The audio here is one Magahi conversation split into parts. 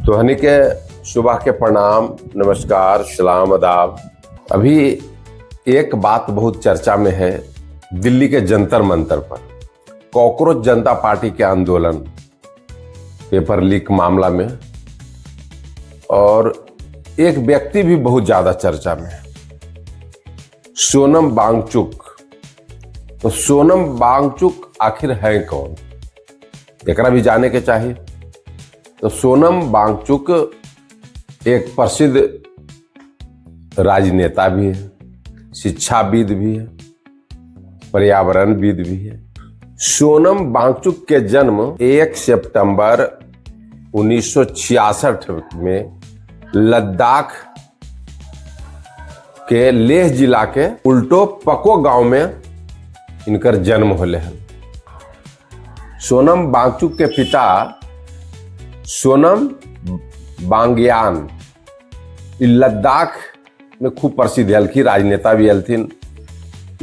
तोहनी के सुबह के प्रणाम, नमस्कार, सलाम, आदाब। अभी एक बात बहुत चर्चा में है दिल्ली के जंतर मंतर पर, कॉकरोच जनता पार्टी के आंदोलन पेपर लीक मामला में, और एक व्यक्ति भी बहुत ज्यादा चर्चा में है, सोनम वांगचुक। तो सोनम वांगचुक आखिर है कौन, एकरा भी जाने के चाहिए। तो सोनम वांगचुक एक प्रसिद्ध राजनेता भी है, शिक्षाविद भी है, पर्यावरणविद भी है। सोनम वांगचुक के जन्म 1 सितंबर 1966 में लद्दाख के लेह जिला के उल्टो पको गांव में इनकर जन्म होले हन। सोनम वांगचुक के पिता सोनम बांग्यान ई लद्दाख में खूब प्रसिद्ध हलखिन, राजनेता भी हलथिन।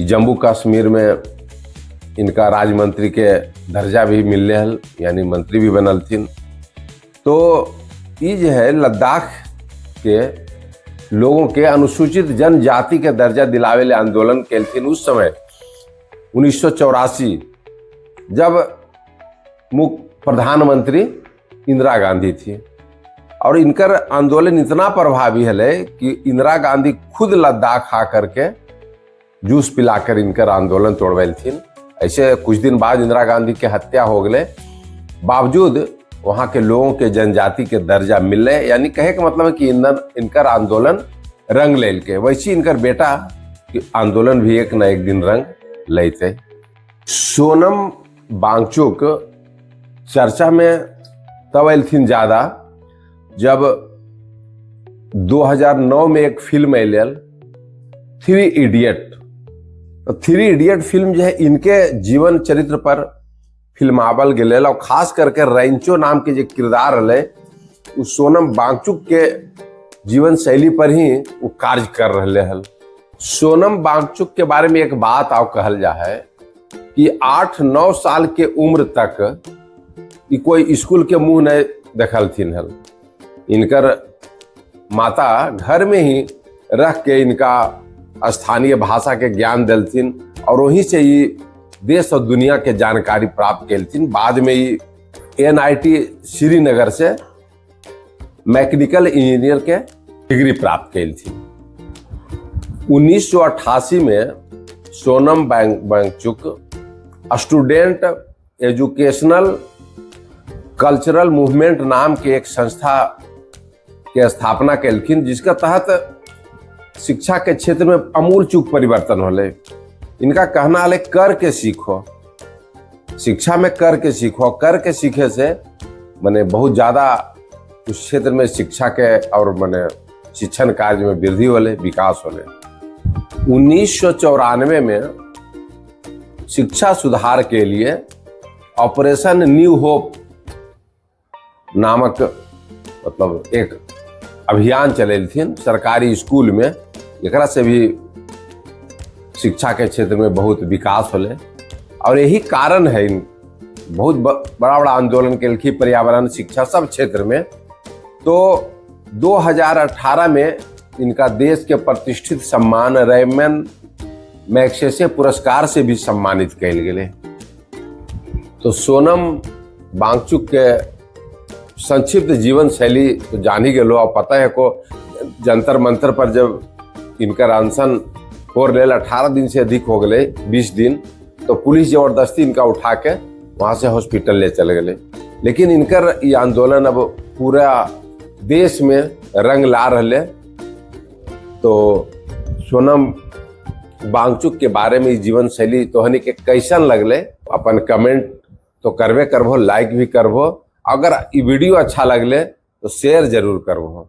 जम्मू कश्मीर में इनका राज्य के दर्जा भी मिलले हल, यानी मंत्री भी बनलथिन। तो ई जो है लद्दाख के लोगों के अनुसूचित जनजाति के दर्जा दिलावे ले आंदोलन केलथिन उस समय 1984, जब मुख्य प्रधानमंत्री इंदिरा गांधी थी। और इनकर आंदोलन इतना प्रभावी हले कि इंदिरा गांधी खुद लद्दाख आ करके जूस पिलाकर इनकर आंदोलन तोड़वेलथिन। ऐसे कुछ दिन बाद इंदिरा गांधी के हत्या हो गए, बावजूद वहाँ के लोगों के जनजाति के दर्जा मिलले। यानी कहे के मतलब है कि इनकर आंदोलन रंग लेल के, वैसे इनकर बेटा के आंदोलन भी एक न एक दिन रंग लेते। सोनम वांगचुक चर्चा में तब अलथिन ज्यादा जब 2009 में एक फिल्म अयल, थ्री इडियट। तो थ्री इडियट फिल्म जो है, इनके जीवन चरित्र पर फिल्मावल गेल और खास करके रैंचो नाम के जो किरदार रहे, उ सोनम वांगचुक के जीवन शैली पर ही वो कार्य कर रहे हल। सोनम वांगचुक के बारे में एक बात आओ कहल जा है कि 8-9 साल के उम्र तक ई कोई स्कूल के मुंह नहीं देखलथिन हल। इनकर माता घर में ही रख के इनका स्थानीय भाषा के ज्ञान दिलथिन और वहीं से ही देश और दुनिया के जानकारी प्राप्त केलथिन। बाद में ही एनआईटी श्रीनगर से मैकेनिकल इंजीनियर के डिग्री प्राप्त केलथिन। 1988 में Sonam Wangchuk student educational cultural movement नाम के एक संस्था के स्थापना केलखिन, जिसके तहत शिक्षा के क्षेत्र में आमूल चूल परिवर्तन होले। इनका कहना हले, कर के सीखो, शिक्षा में कर के सीखो। कर के सीखे से माने बहुत ज्यादा उस क्षेत्र में शिक्षा के और माने शिक्षण कार्य में वृद्धि होले, विकास होले। 1994 में शिक्षा सुधार के लिए ऑपरेशन न्यू होप नामक मतलब एक अभियान चलेलथिन सरकारी स्कूल में। एकरा से भी शिक्षा के क्षेत्र में बहुत विकास होले और यही कारण है, इन बहुत बड़ा बड़ा आंदोलन केलखिन पर्यावरण, शिक्षा, सब क्षेत्र में। तो 2018 में इनका देश के प्रतिष्ठित सम्मान रेमन मैग्सेसे पुरस्कार से भी सम्मानित कयल गेलै। तो सोनम वांगचुक के संक्षिप्त जीवन शैली तो जान ही गेलो और पता है को जंतर मंतर पर जब इनकर अनशन हो रहे, 18 दिन से अधिक हो गए, 20 दिन, तो पुलिस जबरदस्ती इनका उठा के वहां से हॉस्पिटल ले चले गए। लेकिन इनकर ये आंदोलन अब पूरा देश में रंग ला रहे। तो सोनम वांगचुक के बारे में जीवन शैली तोहनी के कैसन लगले, अपन कमेंट तो करबे करबो, लाइक भी करबो। अगर ई वीडियो अच्छा लगले तो शेयर जरूर करबो।